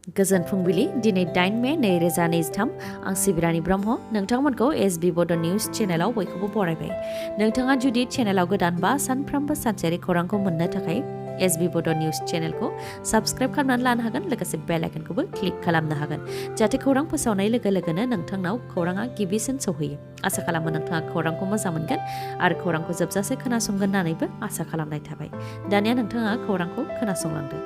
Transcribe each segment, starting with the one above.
गोजोन फुंबिलि दिनै 8 मे 2023 आं सिबिरानि ब्रह्म नोंथांमोनखौ एसबी बड' निउज चेनेलाव बयखौबो बरायबाय। नोंथाङा जुदि चेनेलाव गोदानबा सानफ्रोमबो सानसेयारि खौरांखौ मोननो थाखाय एसबी बड' निउज चेनेलखौ साबस्क्राइब खालामनानै लानो हागोन लोगोसे बेल आइकनखौबो क्लिक खालामनो हागोन जाहाथे खौरां फोसावनाय लोगो लोगोनो नोंथांनाव खौराङा गिबिसिन सौहैयो। आसा खालामो नोंथाङा खौरांखौ मोजां मोनगोन आरो खौरांखौ जोबजासे खोनासंगोन होननानैबो आसा खालामनाय थाबाय। दानिया नोंथाङा खौरांखौ खोनासंलांदो।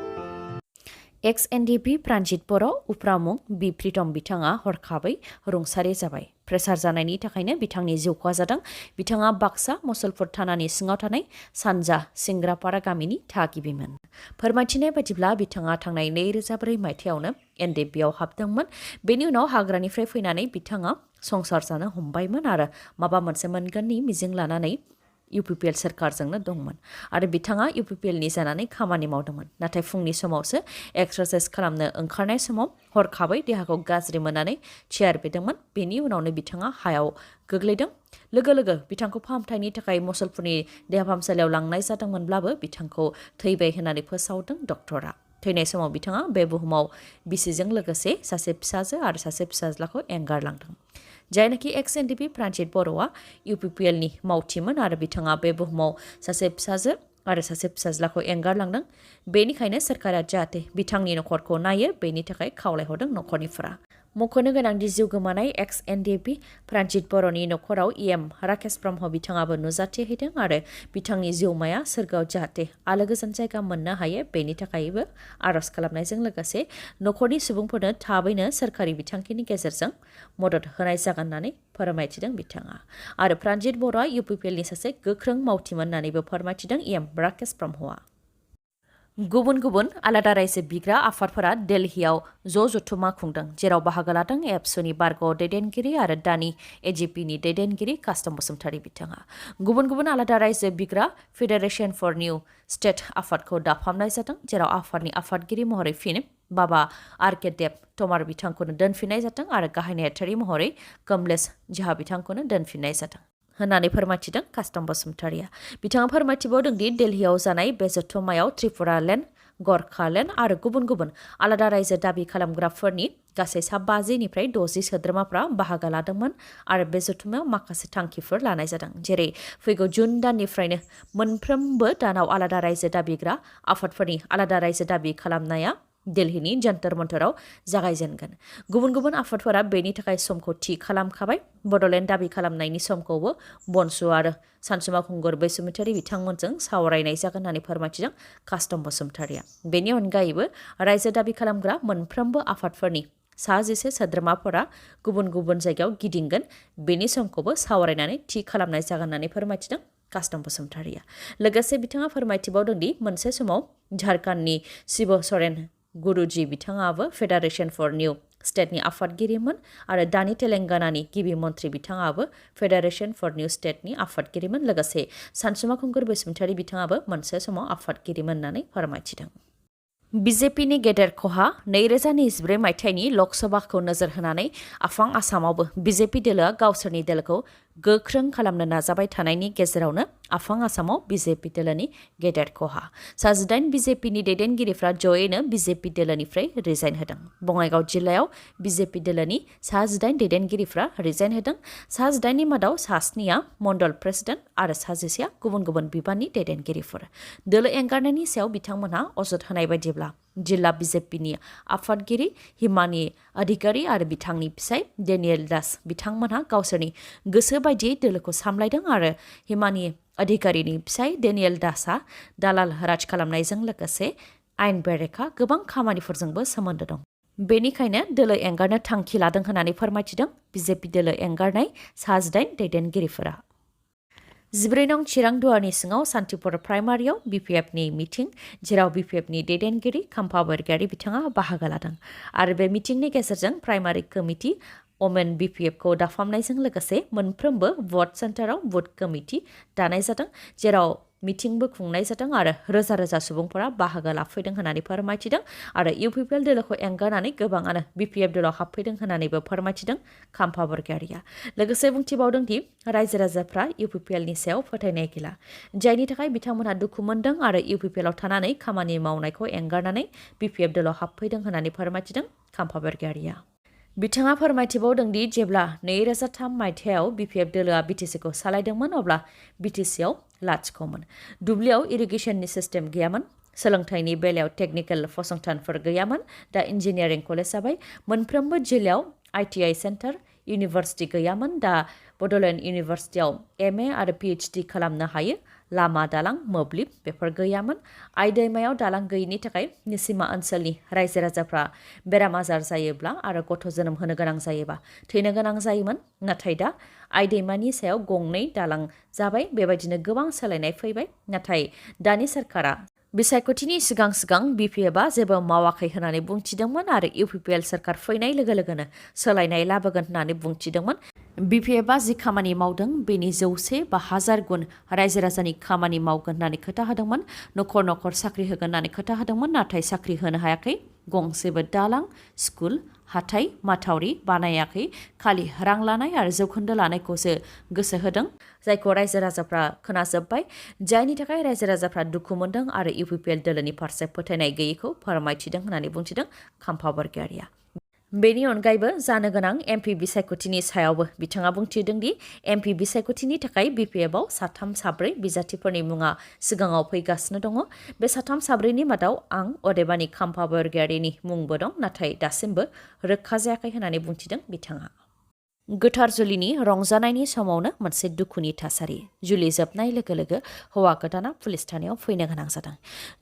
एक्स एनडिपि प्रान्जित बर' उफ्रामुं बि प्रितम बिथाङा हरखाबै रुंसारि जाबाय। प्रेसार जानायनि थाखायनो बिथांनि जिउ खहा जादों। बिथाङा बाक्सा मुसलपुर थानानि सिङाव थानाय सानजा सिंग्रापारा गामिनि थागिबिमोन। फोरमायथिनाय बायदिब्ला बिथाङा थांनाय 2004 मायथाइयावनो एनडिपिआव हाबदोंमोन। बेनि उनाव हाग्रानिफ्राय फैनानै बिथाङा संसार जानो हमबायमोन आरो माबा मोनसे मोनगोननि मिजिं लानानै इउपिपिएल सोरखारजोंनो दंमोन आरो बिथाङा इउपिपिएलनि जानानै खामानि मावदोंमोन। नाथाय फुंनि समावसो एक्सारसाइज खालामनो ओंखारनाय समाव हरखाबै देहाखौ गाज्रि मोननानै चेयार बेदोंमोन। बेनि उनावनो बिथाङा हायाव गोग्लैदों। लोगो लोगो बिथांखौ फाहामथायनि थाखाय मुसलपुरनि देहा फाहामसालियाव लांनाय जादोंमोनब्लाबो बिथांखौ थैबाय होननानै फोसावदों डक्टरा। थैनाय समाव बिथाङा बे बुहुमाव बिसिजों लोगोसे सासे फिसाजो आरो सासे फिसाज्लाखौ एंगारलांदों। जायनाखि एक्स एनडिपि प्रान्जित बर'आ इउपिपिएलनि मावथिमोन आरो बिथाङा बे बुहुमाव सासे फिसाजो आरो सासे फिसाज्लाखौ एंगारलांदों। बेनिखायनो सोरखारा जाहाथे बिथांनि नखरखौ नायो बेनि थाखाय खावलायहरदों नखरनिफोरा। मख'नो गोनांदि जिउ गोमानाय एक्स एनडिपि प्रान्जित बर'नि नखराव इएम राकेश ब्रह्म बिथाङाबो नुजाथिहैदों आरो बिथांनि जिउमाया सोरगोआव जाहाथे आलो गोजोन जायगा मोननो हायो बेनि थाखायबो आर'ज खालामनायजों लोगोसे नखरनि सुबुंफोरनो थाबैनो सोरखारि बिथांखिनि गेजेरजों मदद होनाय जागोन होननानै फोरमायथिदों बिथाङा। आरो प्रान्जित बर'आ इउपिपिएलनि सासे गोख्रों मावथिमोन होननानैबो फोरमायथिदों इएम राकेश ब्रह्मआ। गुबुन गुबुन आलादा रायजो बिग्रा आफादफोरा दिल्लीयाव जथुमा खुंदों जेराव बाहागो लादों एबसुनि बारग' दैदेनगिरि आरो दानि एजिपिनि दैदेनगिरि कास्टम बसुमतारी बिथाङा। गुबुन गुबुन आलादा रायजो बिग्रा फेडारेशन फर निउ स्टेट आफादखौ दाफामनाय जादों जेराव आफादनि आफादगिरि महरै फिन बाबा आरके देब तमार बिथांखौनो दोनफिननाय जादों आरो गाहाय नेहाथारि महरै कमलेश झा बिथांखौनो दोनफिननाय जादों होननानै फोरमायथिदों कास्टम बसुमतारीया। बिथाङा फोरमायथिबावदों दि दिल्लीयाव जानाय बे जथुम्मायाव त्रिपुरालेण्ड गरखालेण्ड आरो गुबुन गुबुन आलादा रायजो दाबि खालामग्राफोरनि गासै 50निफ्राय 60 सोद्रोमाफ्रा बाहागो लादोंमोन आरो बे जथुम्मायाव माखासे थांखिफोर लानाय जादों जेरै फैगौ जुन दाननिफ्रायनो मोनफ्रोमबो दानाव आलादा रायजो दाबिग्रा आफादफोरनि आलादा रायजो दाबि खालामनाया दिल्लीनि जन्तर मन्तराव जागायजेनगोन। गुबुन गुबुन आफादफोरा बेनि थाखाय समखौ थि खालामखाबाय। बड'लेण्ड दाबि खालामनायनि समखौबो बनसु आरो सानसुमा खुंगुर बैसुमुतियारि बिथांमोनजों सावरायनाय जागोन होननानै फोरमायथिदों कास्टम बसुमतारीया। बेनि अनगायैबो रायजो दाबि खालामग्रा मोनफ्रोमबो आफादफोरनि 11 सोद्रोमाफोरा गुबुन गुबुन जायगायाव गिदिंगोन। बेनि समखौबो सावरायनानै थि खालामनाय जागोन होननानै फोरमायथिदों कास्टम बसुमतारीया। लोगोसे बिथाङा फोरमायथिबावदों दि मोनसे समाव झारखन्डनि शिव सोरेन गुरुजी बिथाङाबो फेडारेशन फर निउ स्टेटनि आफादगिरिमोन आरो दानि तेलेंगानानि गिबि मन्थ्रि बिथाङाबो फेडारेशन फर निउ स्टेटनि आफादगिरिमोन। लोगोसे सानसुमा खुंगुर बैसुमुतियारि बिथाङाबो मोनसे समाव आफादगिरिमोन होननानै फोरमायथिदों। बिजेपिनि गेदेर खहा 2024 मायथाइनि लकसभाखौ नोजोर होनानै आफां आसामावबो बिजेपि दोलोआ गावसोरनि दोलोखौ गोख्रों खालामनो नाजाबाय थानायनि गेजेरावनो आफां आसामाव बिजेपि दोलोनि गेदेर खहा। 18 बिजेपिनि दैदेनगिरिफ्रा जयैनो बिजेपि दोलोनिफ्राय रिजाइन होदों। बङाइगाव जिल्लायाव बिजेपि दोलोनि 18 दैदेनगिरिफ्रा रिजाइन होदों। 18नि मादाव 7निया मण्डल प्रेसिडेन्ट आरो 11 गुबुन गुबुन बिबाननि दैदेनगिरिफोर। दोलो एंगारनायनि सायाव बिथांमोनहा अजद होनाय बायदिब्ला जिल्ला बिजेपिनि आफादगिरि हिमानी अधिकारी आरो बिथांनि फिसाय डेनियेल दास बिथांमोनहा गावसोरनि गोसो बायदियै दोलोखौ सामलायदों आरो हिमानी अधिकारीनि फिसाय डेनियेल दासआ दालाल राज खालामनायजों लोगोसे आयेन बेरेखा गोबां खामानिफोरजोंबो सोमोन्दो दं। बेनिखायनो दोलो एंगारनो थांखि लादों होननानै फोरमायथिदों बिजेपि दोलो एंगारनाय 18 दैदेनगिरिफोरा। 14 नं चिरां दुवारनि सिङाव सान्तिपुर प्राइमारियाव बिपिएफनि मिटिं जेराव बिपिएफनि दैदेनगिरि खाम्फा बरगयारी बिथाङा बाहागो लादों आरो बे मिटिंनि गेजेरजों प्राइमारि कमिटि ओमेन बिपिएफखौ दाफामनायजों लोगोसे मोनफ्रोमबो भट सेन्टाराव भट कमिटि दानाय जादों जेराव मिटिंबो खुंनाय जादों आरो रोजा रोजा सुबुंफोरा बाहागो लाफैदों होननानै फोरमायथिदों आरो इउपिपिएल दोलोखौ एंगारनानै गोबाङानो बिपिएफ दोलोआव हाबफैदों होननानैबो फोरमायथिदों खाम्फा बरगयारिया। लोगोसे बुंथिबावदों दि रायजो राजाफ्रा इउपिपिएलनि सायाव फोथायनाय गैला, जायनि थाखाय बिथांमोनहा दुखु मोनदों आरो इउपिपिएलआव थानानै खामानि मावनायखौ एंगारनानै बिपिएफ दोलोआव हाबफैदों होननानै फोरमायथिदों खाम्फा बरगयारिया। बिथाङा फोरमायथिबावदों दि जेब्ला 2003 मायथाइयाव बिपिएफ दोलोआ बिटिसिखौ सालायदोंमोन अब्ला बिटिसिआव लाथिख'मोन। दुब्लियाव इरिगेसननि सिस्टेम गैयामोन, सोलोंथाइनि बेलायाव टेकनिकेल फसंथानफोर गैयामोन। दा इन्जिनियारिं कलेज जाबाय, मोनफ्रोमबो जिल्लायाव ITI सेन्टार, इउनिभार्सिटि गैयामोन। दा बड'लेण्ड इउनिभार्सिटियाव MA आरो PhD खालामनो हायो। लामा दालां मोब्लिब बेफोर गैयामोन। आइ दैमायाव दालां गैयिनि थाखाय निसिमा ओनसोलनि रायजो राजाफ्रा बेराम आजार जायोब्ला आरो गथ' जोनोम होनो गोनां जायोबा थैनो गोनां जायोमोन। नाथाय दा आइ दैमानि सायाव गंनै दालां जाबाय। बेबायदिनो गोबां सोलायनाय फैबाय। नाथाय दानि सरकारा बिसायख'थिनि सिगां सिगां बिपिएफआ जेबो मावाखै होननानै बुंथिदोंमोन आरो इउपिपिएल सरकार फैनाय लोगो लोगोनो सोलायनाय लाबोगोन होननानै बुंथिदोंमोन। बिपिएफआ जि खामानि मावदों बेनि 100 बा 1000 गुन रायजो राजानि खामानि मावगोन होननानै खोथा होदोंमोन। न'खर न'खर साख्रि होगोन होननानै खोथा होदोंमोन, नाथाय साख्रि होनो हायाखै। गंसेबो दालां, स्कुल, हाथाइ, माथावरि बानायाखै। खालि रां लानाय आरो जौखोन्दो लानायखौसो गोसो होदों, जायखौ रायजो राजाफ्रा खोनाजोब्बाय। जायनि थाखाय रायजो राजाफ्रा दुखु मोनदों आरो इउपिपिएल दोलोनि फारसे फोथायनाय गैयैखौ फोरमायथिदों होननानै बुंथिदों खाम्फा बरगयारिया। बेनि अनगायैबो जानो गोनां MP बिसायख'थिनि सायावबो बिथाङा बुंथिदों दि MP बिसायख'थिनि थाखाय बिपिएफआव 3-4 बिजाथिफोरनि मुङा सिगाङाव फैगासिनो दङ। बे 3-4नि मादाव आं अदेबानि खाम्फा बरगयारिनि मुंबो दं, नाथाय दासिमबो रोखा जायाखै होननानै बुंथिदों बिथाङा। गोथार जुलिनि रंजानायनि समावनो मोनसे दुखुनि थासारि। जुलि जोबनाय लोगो लोगो हौवा गोदाना पुलिस थानायाव फैनो गोनां जादों।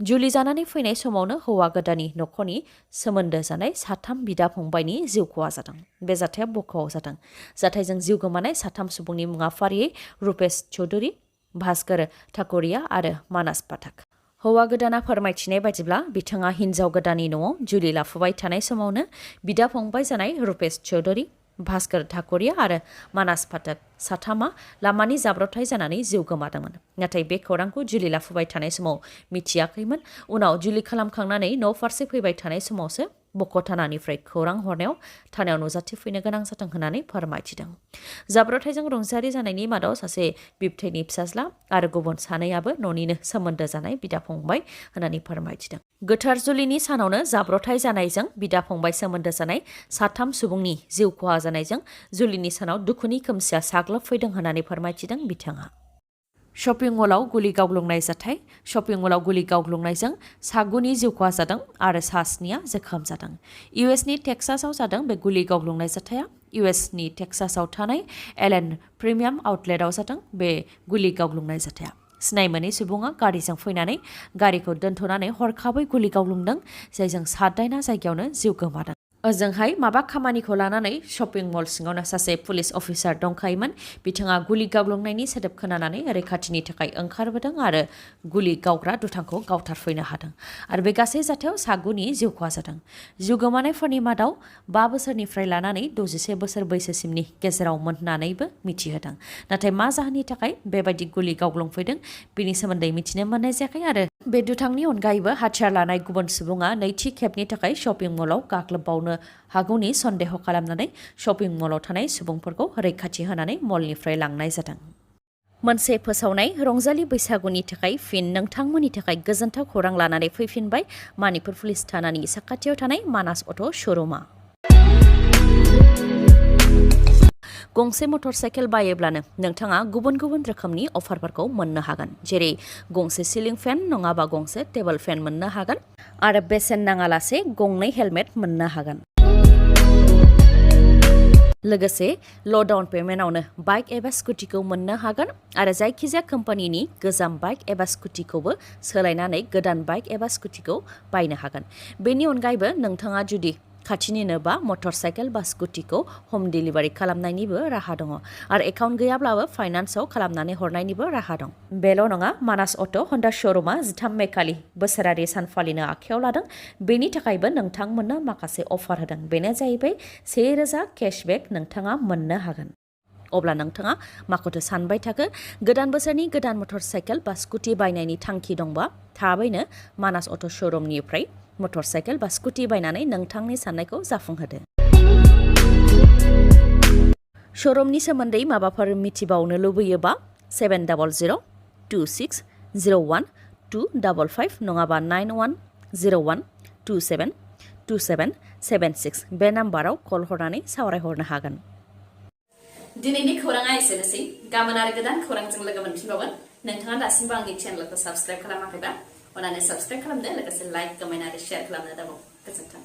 जुलि जानानै फैनाय समावनो हौवा गोदाननि न'खरनि सोमोन्दो जानाय 3 बिदा फंबायनि जिउ खहा जादों। बे जाथाया बक'आव जादों। जाथायजों जिउ गोमानाय 3 सुबुंनि मुङा फारियै रुपेश चौधुरी, भास्कर ठाकुरिया आरो मानास पाठक। हौवा गोदाना फोरमायथिनाय बायदिब्ला बिथाङा हिन्जाव गोदाननि न'आव जुलि लाफुबाय थानाय समावनो बिदा फंबाय जानाय रुपेश चौधुरी, भास्कर ठाकुरिया आरो मानास पाठक 3 लामानि जाब्रबथाय जानानै जिउ गोमादोंमोन। नाथाय बे खौरांखौ जुलि लाफुबाय थानाय समाव मिथियाखैमोन। उनाव जुलि खालामखांनानै न' फारसे फैबाय थानाय समावसो बक' थानानिफ्राय खौरां हरनायाव थानायाव नुजाथिफैनो गोनां जादों होननानै फोरमायथिदों। जाब्रबथायजों रुंसारि जानायनि मादाव सासे बिबथैनि फिसाज्ला आरो गुबुन 2आबो न'निनो सोमोन्दो जानाय बिदा फंबाय होननानै फोरमायथिदों। गोथार जुलिनि सानावनो जाब्रबथाय जानायजों बिदा फंबाय सोमोन्दो जानाय 3 सुबुंनि जिउ खहा जानायजों जुलिनि सानाव दुखुनि खोमसिया साग्लोबफैदों होननानै फोरमायथिदों बिथाङा। शपिं मलाव गुलि गावग्लुंनाय जाथाय। शपिं मलाव गुलि गावग्लुंनायजों 9 जिउ खहा जादों आरो 9 जोखोम जादों। इउएसनि टेक्सासआव जादों बे गुलि गावग्लुंनाय जाथाया। इउएसनि टेक्सासआव थानाय एलेन प्रिमियाम आउटलेटआव जादों बे गुलि गावग्लुंनाय जाथाया। सिनाय मोनै सुबुङा गारिजों फैनानै गारिखौ दोनथ'नानै हरखाबै गुलि गावग्लुंदों, जायजों 7 जायगायावनो जिउ गोमादों। ओजोंहाय माबा खामानिखौ लानानै शपिं मल सिङावनो सासे पुलिस अफिसार दंखायोमोन। बिथाङा गुलि गावग्लुंनायनि सोदोब खोनानानै रैखाथिनि थाखाय ओंखारबोदों आरो गुलि गावग्रा दुथांखौ गावथारफैनो हादों। आरो बे गासै जाथायाव 9 जिउ खहा जादों। जिउ गोमानायफोरनि मादाव 5 बोसोरनिफ्राय लानानै 61 बोसोर बैसोसिमनि गेजेरावमोन होननानैबो मिथिहोदों। नाथाय मा जाहोननि थाखाय बेबायदि गुलि गावग्लुंफैदों बेनि सोमोन्दै मिथिनो मोननाय जायाखै आरो बे दुथांनि अनगायैबो हाथियार लानाय गुबुन सुबुङा नैथि खेबनि थाखाय शपिं मलाव गाग्लोबबावनो हागौनि सन्देह खालामनानै शपिं मलाव थानाय सुबुंफोरखौ रैखाथि होनानै मलनिफ्राय लांनाय जादों। मोनसे फोसावनाय रंजालि बैसागुनि थाखाय फिन नोंथांमोननि थाखाय गोजोनथाव खौरां लानानै फैफिनबाय मानिपुर पुलिस थानानि साखाथियाव थानाय मानास अट' श'रुमा। गंसे मटर साइकेल बायोब्लानो नोंथाङा गुबुन गुबुन रोखोमनि अफारफोरखौ मोननो हागोन, जेरै गंसे सिलिं फेन नङाबा गंसे टेबोल फेन मोननो हागोन आरो बेसेन नाङालासे गंनै हेलमेट मोननो हागोन। लोगोसे ल' डाउन पेमेन्टआवनो बाइक एबा स्कुटिखौ मोननो हागोन आरो जायखिजाया कम्पानिनि गोजाम बाइक एबा स्कुटिखौबो सोलायनानै गोदान बाइक एबा स्कुटिखौ बायनो हागोन। बेनि अनगायैबो नोंथाङा जुदि खाथिनिनो बा मटर साइकेल बा स्कुटिखौ हम डिलिभारि खालामनायनिबो राहा दङ आरो एकाउन्ट गैयाब्लाबो फाइनान्सआव खालामनानै हरनायनिबो राहा दं। बेल' नङा, मानास अट' हन्डा श'रुमा 13 मे खालि बोसोरारि सान फालिनो आखायाव लादों। बेनि थाखायबो नोंथांमोननो माखासे अफार होदों। बेनो जाहैबाय 1000 केशबेक नोंथाङा मोननो हागोन। अब्ला नोंथाङा माखौथो सानबाय थाखो गोदान बोसोरनि गोदान मटर साइकेल बा स्कुटि बायनायनि थांखि दंबा थाबैनो मानास अट' श'रुमनिफ्राय मटर साइकेल बा स्कुटि बायनानै नोंथांनि साननायखौ जाफुंहोदो। श'रुमनि सोमोन्दै माबाफोर मिथिबावनो लुबैयोबा 70026012555 नङाबा 9101272776 बे नाम्बाराव कल हरनानै सावरायहरनो हागोन। दिनैनि खौराङा एसेनोसै। गाबोन आरो गोदान खौरांजों लोगो मोनफिनबावगोन। नोंथाङा दासिमबो आंनि चेनेलखौ साबस्क्राइब खालामाखैबा अन्नानै साबस्क्राइब खालामदो, लोगोसे लाइक, कमेन्ट आरो शेयार खालामनो दाबाव। गोजोन्थों।